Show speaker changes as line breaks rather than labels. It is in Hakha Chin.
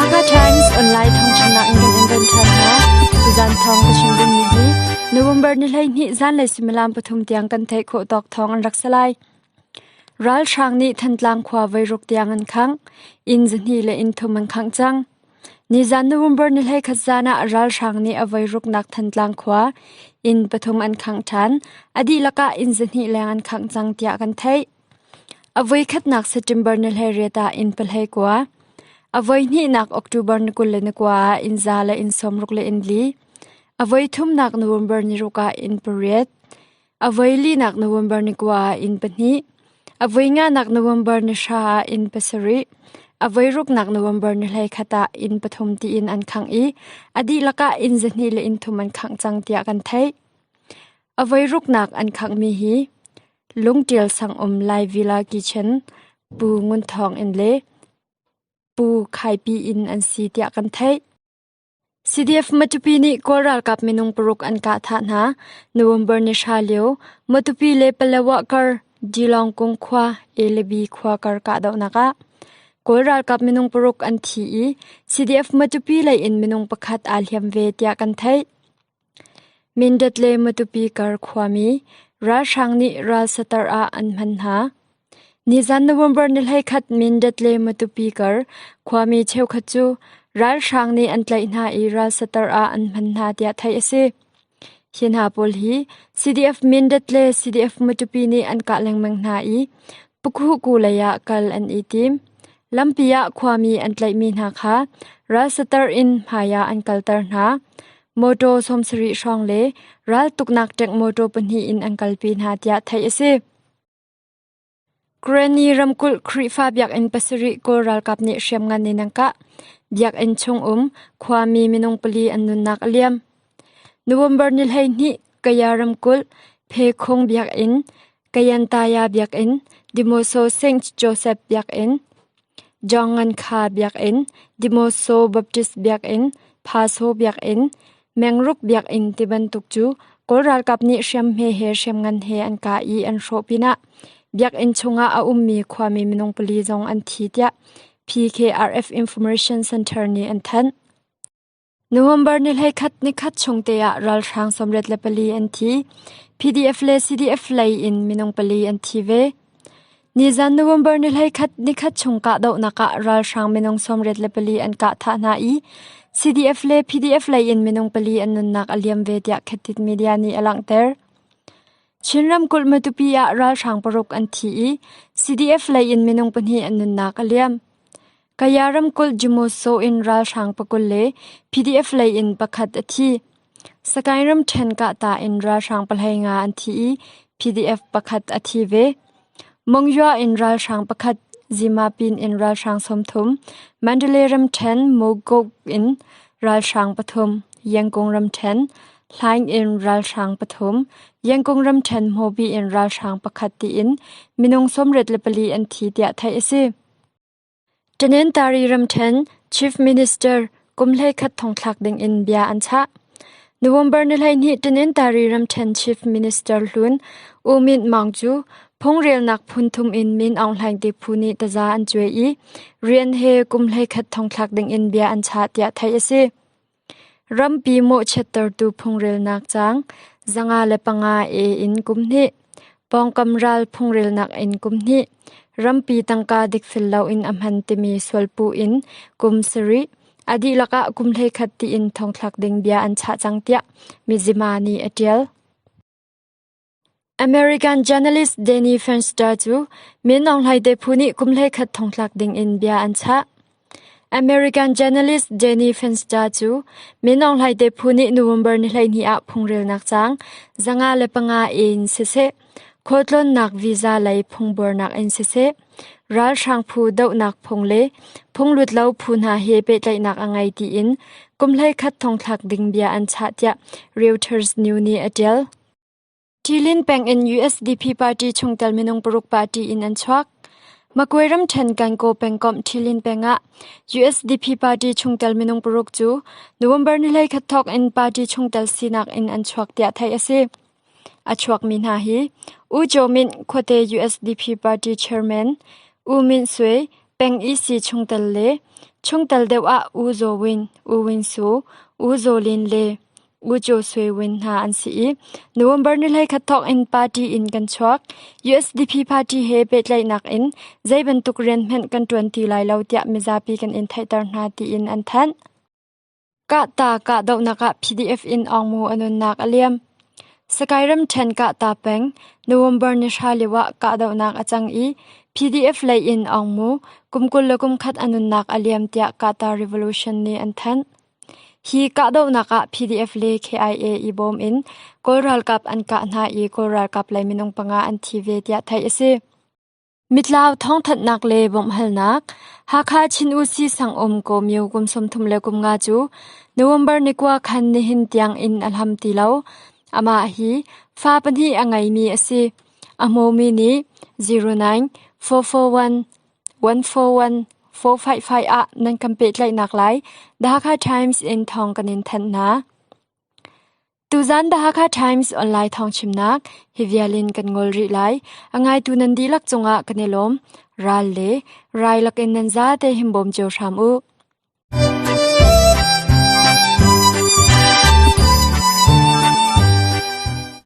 Hakha Times online thawngthanhnak in kan in don ṭhan hna. Tuzan thawng ka chim dingmi hi November ni 12 zanlei suimilam 3 tiang kan theih khawh tawk thawng an rak si lai. Ralhrang nih Thantlang khua voiruk tiang an khangh. Inn zahnih le inn thum an khangh cang. Nizan November ni 11 zan ah ralhrang nih a voiruknak Thantlang khua inn pathum an khangh ṭhan. A dihlak ah inn zahnih leng an khangh cang tiah kan theih. A voikhatnak September ni 18 ah inn 19, a voihnihnak October ni 29 ah inn za le inn 64, a voithumnak November ni ruk ah inn pariat, a voilinak November ni kua ah inn pahnih, a voinganak November ni hra ah inn pasarih, a voiruknak November ni 11 ah inn pathum tiin an khangh i a dihlak ah inn zahnih le inn thum an khangh cang tiah kan theih. A voiruknak an khanghmi hi Lungṭial sang um Lai Villa Kitchen, Pu Ngun Thawng inn le Pu Khaipi inn an si tiah kan theih. CDF Matupi nih Kawl ralkap minung paruk an kah thah hna. November ni hra lio Matupi le Palawa kar Dilawngkung khua A le B khua kar kahdohnak ah Kawl ralkap minung paruk an thi i CDF Matupi lei in minung pakhat aa hliam ve tiah kan theih. Mindat le Matupi kar khuami ralhrang nih ral satar ah an hman hna. Nizan November ni 11 Mindat le Matupi kar khuami cheukhat cu ralhrang nih an tlaih hna i ral satar ah an hman hna tiah theih a si. Hi hna pawl hi CDF Mindat le CDF Matupi nih an kah lengmang hna i Pukhuku lei ah kal an i tim. Lampi ah khuami an tlaihmi hna kha ralsatar in hmai ah an kalter hna. Mawṭaw 70 hrawng le raltuknak ṭek mawṭaw pahnih in an kalpi hna tiah theih a si. Granny ramkulh Khrihfa biakinn pasarih Kawl ralkap nih hriamngan in an kah. Biakinn chung um khuami minung pali an nunnak a liam. November ni 12 Kaya ramkulh Phekhung biakinn Kayantaya biakinn, Demoso Saint Joseph biakinn, Jongankha biakinn, Demoso Baptist biakinn, Phaso biakinn, Mengruk biakinn tibantuk cu Kawl ralkap nih hriamhme he hriamngan he an kah i an hrawh pinah biakinn chungah a ummi khuami minung pali zong an thi tiah PKRF Information Center nih an thanh. November ni 11 nikhat chung te ah ralhrang 84 an thi. PDF le CDF lei in minung pali an thi ve. Nizan November ni 11 nikhat chung kahdohnak ah ralhrang minung 84 an kah thah hna i CDF le PDF lei in minung pali an nunnak a liam ve tiah Khatit Media nih a langhter. Chin ramkulh Matupi ah ralhrang paruk an thi i CDF lei in minung pahnih an nunnak a liam. Kaya ramkulh Jimoso in ralhrang pakul le PDF lei in pakhat a thi. Sagaing ramṭhen kahta in ralhrang pahlei nga an thi i PDF pakhat a thi ve. Mongyua in ralhrang pakhat, Zimapin in ralhrang 30, Mandalay ramṭhen Mogok in ralhrang pathum, Yangon ramṭhen Hlaing in ralhrang pathum, Yangon ramṭhen Hmobi in ralhrang pakhat tiin minung 84 an thi tiah theih a si. Tanintari ramṭhen Chief Minister kum 11 thongthlak dingin bia an chah. November ni 12 Tanintari ramṭhen Chief Minister hlun U Myint Maung cu phungrelnak phun thum in Min Aung Hlaing te phu nih taza an cuai i rian he kum 11 thongthlak dingin bia an chah tiah theih a si. Rampi mawhchiattertu phungrelnak caang 505 A in kum hnih, pawngkam ral phungrelnak in kum hnih, rampi tangka dikfel loin a hman timi sualpuh in kum sarih, a dihlak ah kum 11 tiin thongthlak ding bia an chah cang tiah Mizzima nih a ṭial. American journalist Danny Fenster cu Min Aung Hlaing te phu nih kum 11 thongtlak dingin bia an chah. American journalist Danny Fenster cu Min Aung Hlaing te phu nih November ni 12 ah phungrelnak caang 505 in siseh, khualtlawnnak visa lei phungbuarnak in siseh, ralhrang phu dohnak phung le phunglut lo phu hna he pehtlaihnak a ngei tiin kum 11 thongthlak ding bia an chah tiah Reuters News nih a ṭial. Ṭilin peng in USDP party chungtel minung paruk party in an chuak. Makwe ramṭhen Gangaw pengkomh Ṭhilin peng ah USDP party chungtel minung paruk cu November ni 11 thawk in party chungtel sinak in an chuak tiah theih a si. A chuakmi hna hi U Kyaw Myint khuate USDP party chairman, U Myint Swe. Peng EC chungtel le chungtel deuh ah U Zaw Win, U Win Su, U Zaw Lin le U Kyaw Swe Win hna an si i November ni 21 thawk in party in kan chuak. USDP party he pehtlaihnak in zei bantuk rian hmanh kan ṭuan ti lai lo tiah mizapi kan in theihter hna tiin an thanh. Kahta kahdohnak ah PDF in Aung a nunnak a liam. Sakae ramṭhen Kahta peng, November ni hra lio ah kahdohnak a cang i PDF lei in Aung Mu, kum 21 a nunnak a liam tiah Kahta Revolution nih an thanh. Hi kahdohnak ah PDF le KIA i bawm in Kawl ralkap an kah hna i Kawl ralkap lei minung panga an thi ve tiah theih a si. Mitlau thawngthanhnak le bawmhhalnak Hakha Chin Usi Sangum Kawmyo kum 35 cu November ni kua khan nihin tiang inn a hlam ti lo. Amah hi fa pahnih a ngeimi a si. A hmumi nih 09 441 141 455 ah nan kan pehtlaihnak lai The Hakha Times in thawng kan in thanh hna. Tuzan The Hakha Times online thawngchimnak hi vial in kan ngol rih lai. A ngaitu nan dihlak cungah kan i lawm. Ral le rai lakin nan zate himbawm cio hram u.